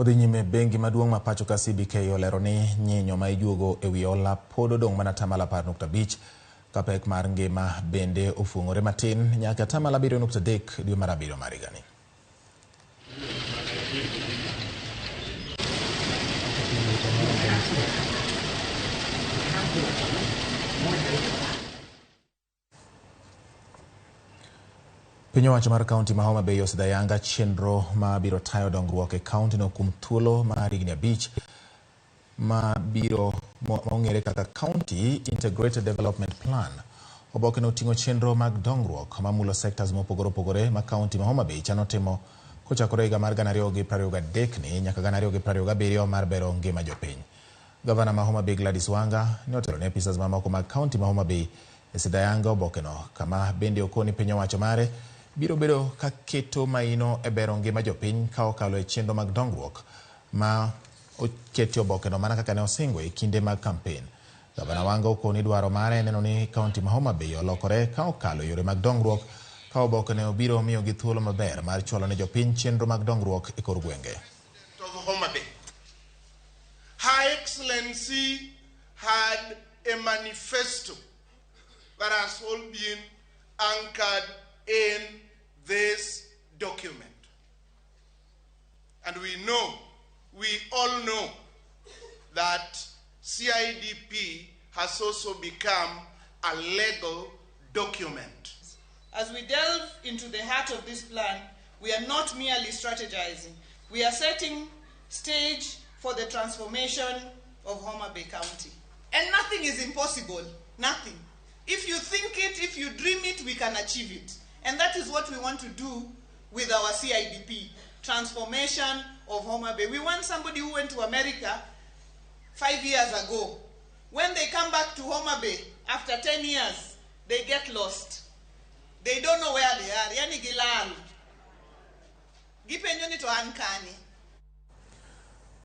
Odhi nyime bengi maduong' ma pacho ka CBK olero ni nyinyo ma ijuogo e wi hola pod odong' mana 10.5% ka pek mar ngima bende ofuong'ore matin nyaka 7.3% dwe mar abiriyo mar higani. Piny owacho mar kaunti ma Homa Bay osidho ayanga chenro ma biro tayo dongruok e kauntino kuom thuolo mar higni 5 ma biro ong'ere kaka County Integrated Development Plan. Obokeno oting'o chenro mag dongruok mamulo sectors mopogore opogore ma kaunti ma Homa Bay chano timo kochakore higa mar 2023 ni nyaka 2027 mar bero ngima jopiny. Gavana ma Homa Bay Gladys Wanga ne otelo ne apisas mamoko mag kaunti ma Homa Bay e sidho ayanga obokeno kama bende okoni piny owacho mare biro bedo ka keto maino e bero ngima jopiny ka okalo e chenro mag dongruok ma oketi obokeno mana kaka ne osingo e kinde mag kampen. Gavana Wanga okoni dwaro mare en neno ni kaunti ma Homa Bay olokore ka okalo e yore mag dongruok ka obokeno biro miyogi thuolo maber mar chwalo ne jopiny chenro mag dongruok e kor gwenge. Of Homa Bay. Her Excellency had a manifesto that has all been anchored in this document. And we know, we all know, that CIDP has also become a legal document. As we delve into the heart of this plan, we are not merely strategizing. We are setting stage for the transformation of Homa Bay County. And nothing is impossible, nothing. If you think it, if you dream it, we can achieve it. And that is what we want to do with our CIDP, transformation of Homa Bay. We want somebody who went to America 5 years ago. When they come back to Homa Bay after 10 years, they get lost. They don't know where they are. Yani gilal. Gipenjo ni to an kanye.